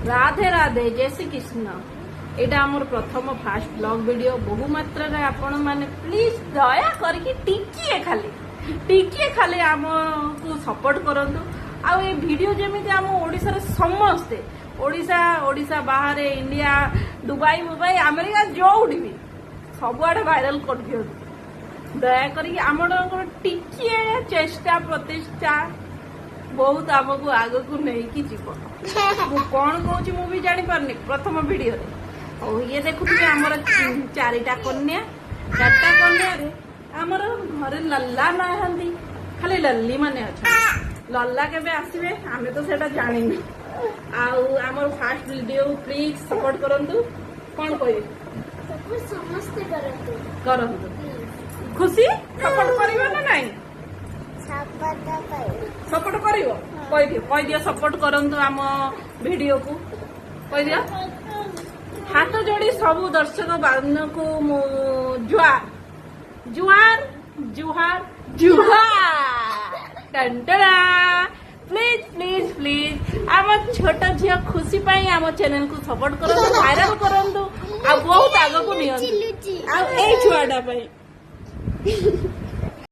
ରାଧେ ରାଧେ, ଜୟ ଶ୍ରୀ କୃଷ୍ଣ। ଏଇଟା ଆମର ପ୍ରଥମ ଫାଷ୍ଟ ବ୍ଲଗ ଭିଡ଼ିଓ। ବହୁ ମାତ୍ରାରେ ଆପଣମାନେ ପ୍ଲିଜ୍ ଦୟା କରିକି ଟିକିଏ ଖାଲି, ଟିକିଏ ଖାଲି ଆମକୁ ସପୋର୍ଟ କରନ୍ତୁ। ଆଉ ଏ ଭିଡ଼ିଓ ଯେମିତି ଆମ ଓଡ଼ିଶାରେ ସମସ୍ତେ, ଓଡ଼ିଶା, ଓଡ଼ିଶା ବାହାରେ, ଇଣ୍ଡିଆ, ଦୁବାଇ ମୁବାଇ, ଆମେରିକା, ଯୋଉଠି ବି ସବୁଆଡ଼େ ଭାଇରାଲ କରିଦିଅନ୍ତୁ ଦୟା କରିକି। ଆମମାନଙ୍କର ଟିକିଏ ଚେଷ୍ଟା ପ୍ରତିଷ୍ଠା ବହୁତ ଆମକୁ ଆଗକୁ ନେଇକି ଯିବ। ମୁଁ କଣ କହୁଛି ମୁଁ ବି ଜାଣିପାରୁନି ପ୍ରଥମ ଭିଡିଓରେ। ହଉ, ଇଏ ଦେଖୁଥିବେ ଆମର ଚାରିଟା କନ୍ୟା। ଚାରିଟା କନ୍ୟାରେ ଆମର ଘରେ ଲଲ୍ଲା ନାହାନ୍ତି, ଖାଲି ଲଲ୍ଲି ମାନେ ଅଛନ୍ତି। ଲଲ୍ଲା କେବେ ଆସିବେ ଆମେ ତ ସେଇଟା ଜାଣିନୁ। ଆଉ ଆମର ଫାଷ୍ଟ ଭିଡିଓ ପ୍ଲିଜ ସପୋର୍ଟ କରନ୍ତୁ। କଣ କହିବି? ସପୋର୍ଟ ସମସ୍ତେ କରନ୍ତୁ। କରନ୍ତୁ। ଖୁସି, ସପୋର୍ଟ କରିବ ନା ନାଇଁ? ସପୋର୍ଟ କରିବ। ସପୋର୍ଟ କରିବ। କହିଦିଅ, କହିଦିଅ, ସପୋର୍ଟ କରନ୍ତୁ ଆମ ଭିଡିଓକୁ କହିଦିଅ। ହାତ ଯୋଡ଼ି ସବୁ ଦର୍ଶକ ମାନଙ୍କୁ ମୁଁ ଜୁହାର, ଜୁହାର, ଜୁହାର, ଜୁହାର। ଟଣ୍ଟଣା। ପ୍ଲିଜ, ପ୍ଲିଜ, ପ୍ଲିଜ ଆମ ଛୋଟ ଝିଅ ଖୁସି ପାଇଁ ଆମ ଚ୍ୟାନେଲକୁ ସପୋର୍ଟ କରନ୍ତୁ, ଭାଇରାଲ କରନ୍ତୁ ଆଉ ବହୁତ ଆଗକୁ ନିଅନ୍ତୁ। ଲୁଚି। ଆଉ ଏଇ ଛୁଆଟା ପାଇଁ।